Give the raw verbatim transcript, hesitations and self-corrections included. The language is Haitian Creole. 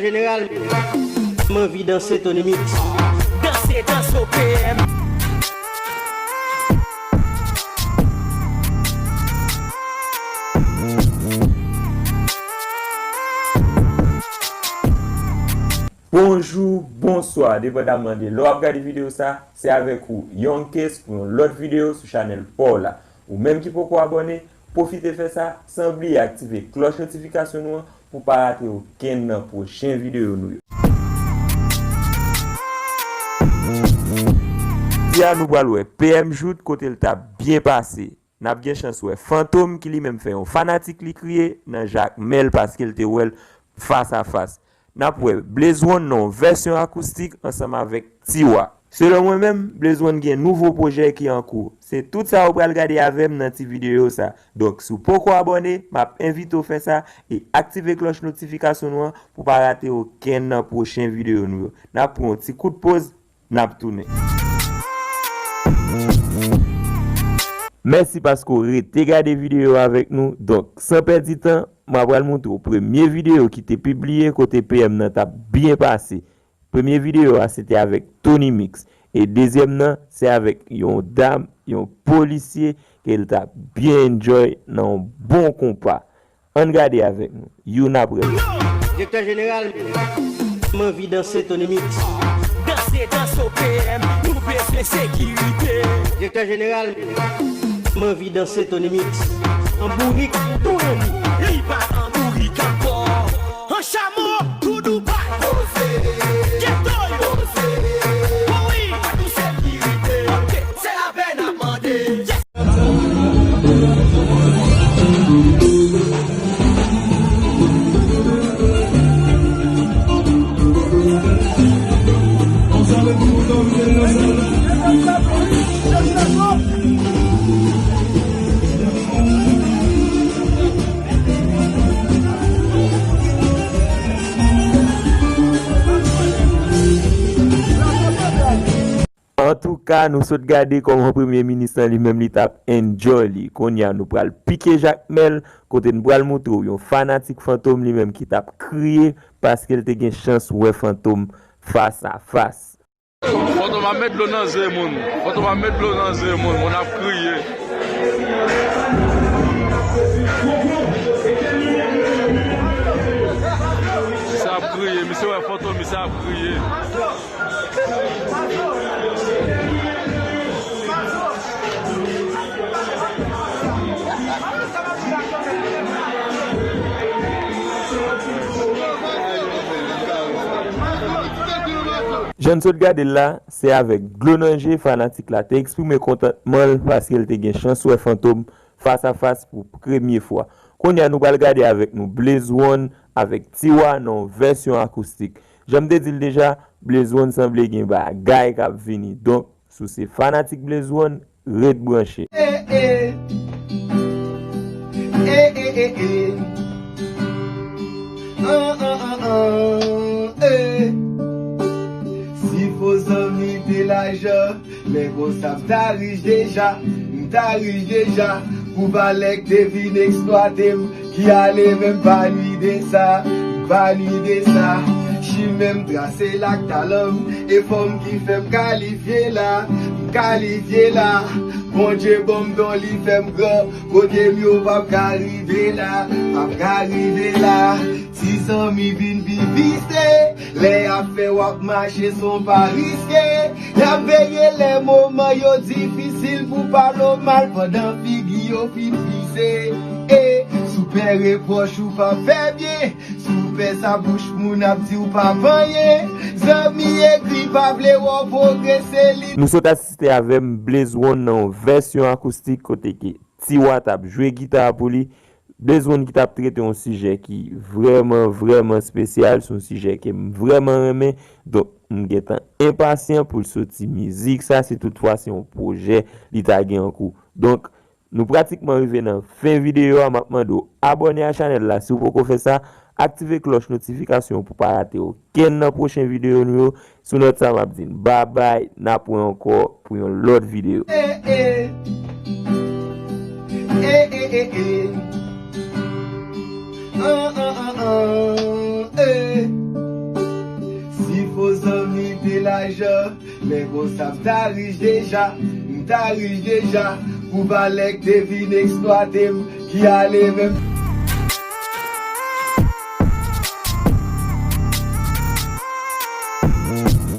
Jeneral, m anvi danse Tony Mix. Danse, danse O P M. Bonjou, bonswa, depandaman de lè w ap gade videyo sa, se avèk ou Young Case pou yon lòt videyo sou chanèl pa w la. Ou menm ki poko abòne, pwofite fè sa san bliye aktive klòch notifikasyon nou an pou pa rate okenn nan pwochen videyo nou yo. Jodi a nou pral wè P M Jout kote l t ap byen pase. N ap gen chans wè Fantom ki li menm fè yon fanatik li kriye nan jakmèl paske l te wè l fas a fas. N ap wè Blaze One nan yon vèsyon akoustik ansanm avèk Tiwa. Selon mwen menm, Blaze One gen nouvo pwojè ki an kou. Se tout sa ou pral gade avè m nan ti videyo sa. Donk, si w poko abòne, m ap envite w fè sa e aktive klòch notifikasyon nou an pou pa rate okenn nan pwochen videyo nou yo. N ap pran yon ti kout poz, n ap tounen. Mèsi paske w rete gade videyo avèk nou. Donk, san pèdi tan, m ap pral montre w premye videyo ki te pibliye kote P M nan t ap byen pase. Premye videyo a, se te avèk Tony Mix. E dezyèm nan, se avèk yon dam, yon polisye, ke l t ap byen enjoy nan yon bon konpa. Ann gade avèk nou, youn apre lòt. Direktè jeneral, m anvi danse Tony Mix. Danse, danse O P M, nou bezwen sekirite. Direktè jeneral, m anvi danse Tony Mix. An bourik, tou anvi. Li pa an bourik ankò. An chamo, tou Dubai. Ghetto yo. Wi, nou sekirite. Ok, se lapè n ap mande. Antouka, nou sot gade kòman premye minis lan li menm li t ap enjoy li. Kounye a, nou pral pike jakmèl, kote n pral montre w yon fanatik Fantom li menm ki t ap kriye paske l te gen chans wè Fantom fas a fas. Fantom ap met dlo nan zye moun. Fantom ap met dlo nan zye moun. Moun ap kriye. Misye ap kriye. Misye wè Fantom, misye ap kriye. Jan n sot gade l la, se avèk dlo nan je fanatik la te eksprime kontantman l paske l te gen chans wè Fantom fas a fas pou premye fwa. Kounye a, nou pral gade avèk nou Blaze One avèk Tiwa nan yon vèsyon akoustik. Jan m te di l deja, Blaze One sanble gen bagay k ap vini. Donk, si w se fanatik Blaze One, ret branche. Eh, eh. Eh, eh, eh, eh. Ah, ah, ah, ah, eh. Si fo zanmi te lajan, lè konsa m ta rich deja, m ta rich deja. Pou valè k te vin eksplwate m, ki ale menm pa lide sa, pa lide sa. Chimen m trase l ak talan m, e fò m ki fè m kalifye la, m kalifye la. Bondye ban m don, li fè m gran, kote m yo p ap ka rive la, p ap ka rive la. Ti zanmi vin pi vise, lè y ap fè w ap mache san w pa riske. Y ap veye lè moman yo difisil pou pale w mal pandan figi yo fin vise. E, si w pè repwòch ou p ap fè byen, si w pè sa bouch moun ap di w p ap anyen. Zanmi egri pa vle wè w pwogrese li. Nou sot asiste avè m Blaze One nan yon vèsyon akoustik kote ke Tiwa t ap jwe gita pou li. Blaze One ki t ap trete yon sijè ki vrèman, vrèman espesyal, se yon sijè ke m vrèman renmen. Donk, m gentan enpasyan pou l soti mizik sa, si toutfwa se yon pwojè li ta gen an kou. Donk, nou pratikman rive nan fen videyo a, m ap mande w abòne a chanèl la si w poko fè sa, aktive klòch notifikasyon pou pa rate okenn nan pwochen videyo nou yo. Sou nòt sa, m ap di n babay, n ap wè ankò pou yon lòt videyo. Eh, eh. Eh, eh, eh, eh. Ah, ah, ah, ah, eh. Te lajan, lè konsa m ta rich deja, m ta rich deja. Pou valè k te vin eksplwate m, ki ale menm.